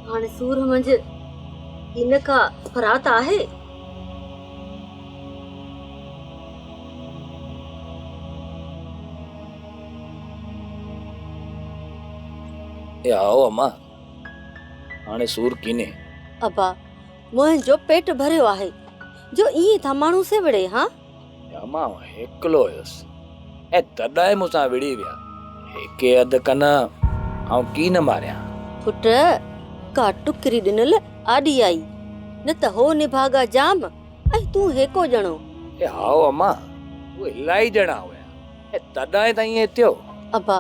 هاڻي سور منجهه ڪي نه ڪا فرات آهي. اي هائو اما، هاڻي سور ڪينهي. ابا، منهنجو پيٽ ڀريو آهي، جو ائين ٿا ماڻهو سيوڙي، هان؟ اما، آئون هيڪلو هيس ۽ تڏهن مون سان وڙهي ويا. هيڪي اڌ ڪن آئون ڪي نه ماريان. پٽ، ڪا ٽڪري ڏنل آڏي آئي، نه ته هو نڀاڳا جام ۽ تون هيڪو ڄڻو. اي هائو اما، هو الائي ڄڻا هيا ۽ تڏهن ته ائين ٿيو. ابا،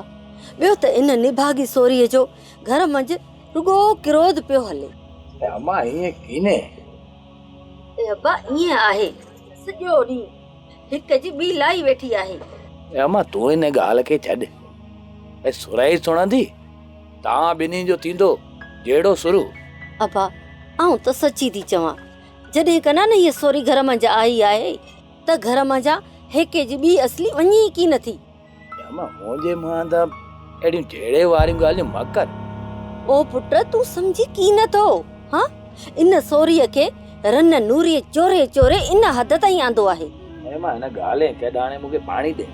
ٻيو ته ان نڀاڳي سوريء جو گهر منجهه رڳو ڪروڌ پيو هلي. اي اما، ائين ڪينهي. اي ابا، ائين آهي. سڄو ڏينهن هڪ جي ٻي لائي ويٺي آهي. اي اما، تون ان ڳالهه کي ڇڏ. اي سرهائي سڻندي، توهان ٻنهي جو ٿيندو جهيڙو شروع. ابا، آئون ته سچي ٿي چوان. جڏهن ڪنان هيء سوري گهر منجهه آئي آهي ته گهر منجهان هيڪي جي ٻي اصلي وڃي ئي ڪين ٿي. اما، منهنجي منهن تان اهڙيون جهيڙي واريون ڳالهيون مه ڪر. او پٽ، تون سمجهين ڪين ٿو، هان؟ ان سوريء کي رن نوريء چوري چوري ان حد تائين آندو آهي. اما، هن ڳالهه ۽ ڇڏ، هاڻي مون کي پاڻي ڏي.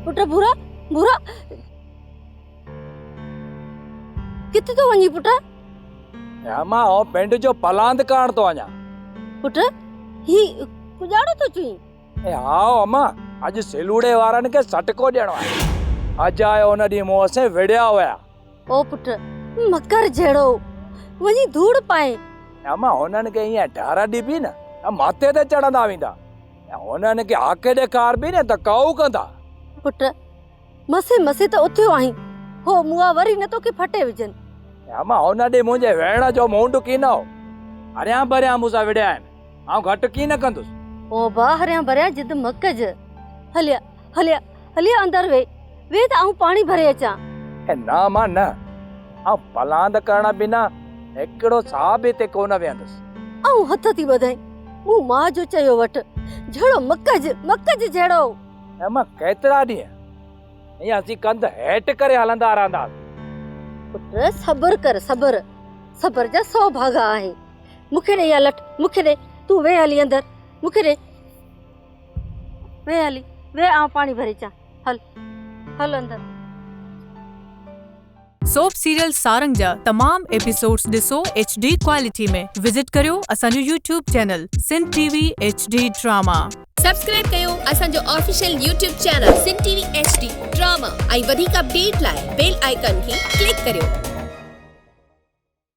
پٽ ڀورا، ڀورا، ڪٿي ٿو وڃين پٽ؟ اما، آئون پنڊ جو پلاند ڪرڻ ٿو وڃان. پٽ، هي ڪڄاڙو ٿو چوين؟ اي هائو اما، اڄ سلوڙي وارن کي سٽڪو ڏيڻو آهي. اجايو ان ڏينهن مون سين وڙهيا هيا. او پٽ، مڪر جهڙو، وڃي ڌوڙ پائين. اما، هنن کي ائين ڍار ڏبي نه ته مٿي تي چڙهندا ويندا ۽ هنن کي هاڪي ڏيکاربي نه ته ڪئو ڪندا. پٽ، مسي مسي ته اٿيو آهين، هو مئا وري نه توکي ڦٽي وجهن. اما، هن ڏينهن منهنجي ويهڻ جو مونڊ ڪين هو. هريان ڀريان مون سان وڙهيا آهن، آئون گهٽ ڪين ڪندس. او ڀاء، هريان ڀريان ضد مه ڪج. هليا، هليا، هليا اندر ويهه، ويهه ته آئون پاڻي ڀري اچان. اي نه امان نه، آئون پلاند ڪرڻ بنا هڪڙو ساهه به هتي ڪو نه ويهندس. آئون هٿ ٿي ٻڌائين، مون ماء جو چيو وٺ، جهيڙو مه ڪج، مه ڪج جهيڙو. اي امان ڪيترا ڏينهن ائين اسين ڪنڌ هيٺ ڪري هلندا رهنداسين. پٽ صبر ڪر صبر، صبر جا سو ڀاڳا آهن. مون کي ڏي اها لٺ، مون کي ڏي، تون ويهه هلي اندر، مون کي ڏي. ويهه هلي، ويهه آئون پاڻي ڀري اچان، هل، هل اندر. سوپ سيريل سارنگ جا تمام ايپيسوڊز ڏسو ايڇ ڊي ڪوالٽي ۾ وزٽ ڪريو اسان جو YouTube channel Sindh T V H D drama. Subscribe ڪيو اسان جو official YouTube channel Sindh T V H D drama ۽ وڌيڪ اپڊيٽ لاء بيل آئيڪان کي ڪلڪ ڪريو.